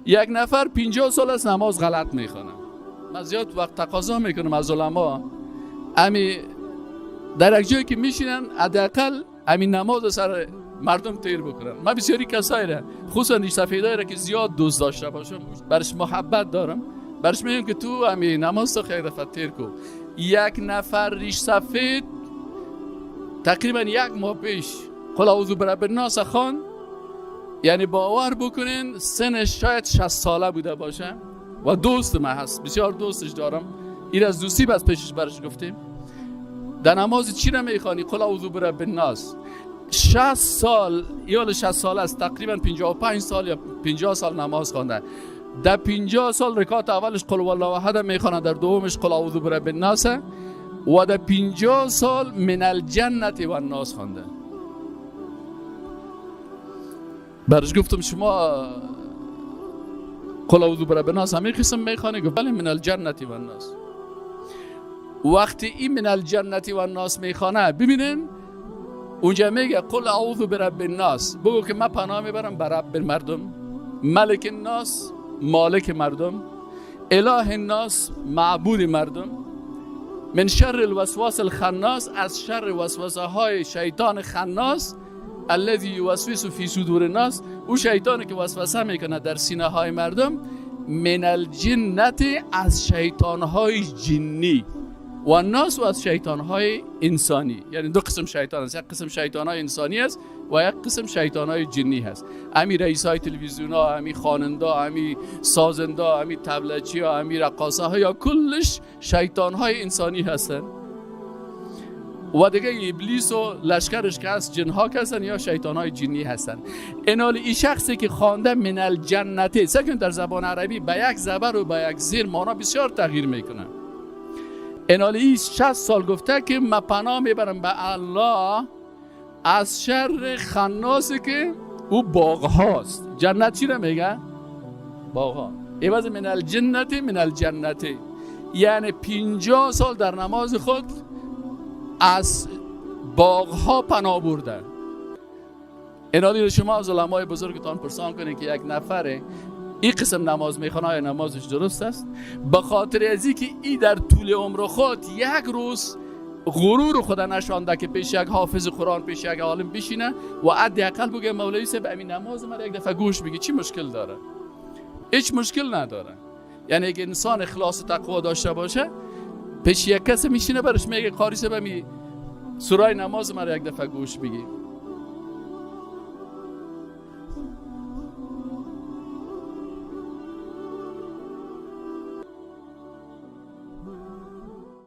یک نفر 50 سال است نماز غلط میخوانه. من زیاد وقت تقاضا میکنم از علما، امی در یک جایی که میشینن حداقل همین نماز سر مردم تیر بکنن. من بسیاری کسایی را، خصوصا ریش سفیدایی را که زیاد دوست داشته باشم، برش محبت دارم، برش میگم که تو همین نماز تو خیلی دفعه تیر کو. یک نفر ریش سفید تقریبا یک ماه پیش قل اعوذ برب الناس خواند، یعنی باور بکنین سنش شاید 60 ساله بوده باشه و دوست من هست، بسیار دوستش دارم، این از دوستی بس پیشش برش گفتیم در نماز چی را میخوانی؟ قل اعوذ برب الناس. 60 سال یا 60 سال است، تقریبا 55 سال یا 50 سال نماز خوانده. در 50 سال رکعت اولش قل والله احد میخوانه، در دومش قل اعوذ برب الناس، و در 50 سال من الجنت و الناس خوانده. برش گفتم شما قل اعوذ برب الناس همین قسم میخوانی؟ گفت بله، من الجنت و الناس. وقتی این من الجنت و الناس میخوانه، ببینین اونجا میگه قل اعوذ برب الناس، بگو که من پناه میبرم بر رب مردم، ملک الناس مالک مردم، اله الناس معبود مردم، من شر الوسواس الخناس، از شر وسوسه های شیطان خناس، الذی یوسوس فی صدور الناس، او شیطانی که وسوسه میکنه در سینه های مردم، من الجنت، از شیطان های جنی، و الناس، و از شیطان های انسانی. یعنی دو قسم شیطان است، یک قسم شیطان های انسانی است و یک قسم شیطان های جنی هست. امی رئیس های تلویزیون ها، امی خواننده، امی سازنده، امی طبلچی ها، امی رقاصه ها، یا کلش شیطان های انسانی هستند. و دیگه ابلیس و لشکرش که هست جن ها هستن یا شیطان های جنی هستن. اینال این شخصی که خوانده من الجنته، سکن در زبان عربی به یک زبر و به یک زیر معنا بسیار تغییر میکنه. اینال این 60 سال گفته که من پناه میبرم به الله از شر خناسی که او باغ هاست. جنت چی را میگه؟ باغ ها. عوض من الجنت من الجنته، یعنی 50 سال در نماز خود از باغ ها پناه برده. اینالی شما از علمای بزرگتان پرسان کنید که یک نفر این قسم نماز میخوانه آیا نمازش درست است؟ به خاطر از اینکه ای در طول عمر خود یک روز غرور خود نشانده که پیش یک حافظ قرآن، پیش یک عالم بشینه و حداقل بگه مولوی صاحب امین نماز من یک دفعه گوش بگی، چی مشکل داره؟ هیچ مشکل نداره. یعنی اگه انسان اخلاص و تقوا داشته باشه پیش یک کسی میشینه برش میگه قاری صاحب امی سورای نماز من یک دفعه گوش بگی.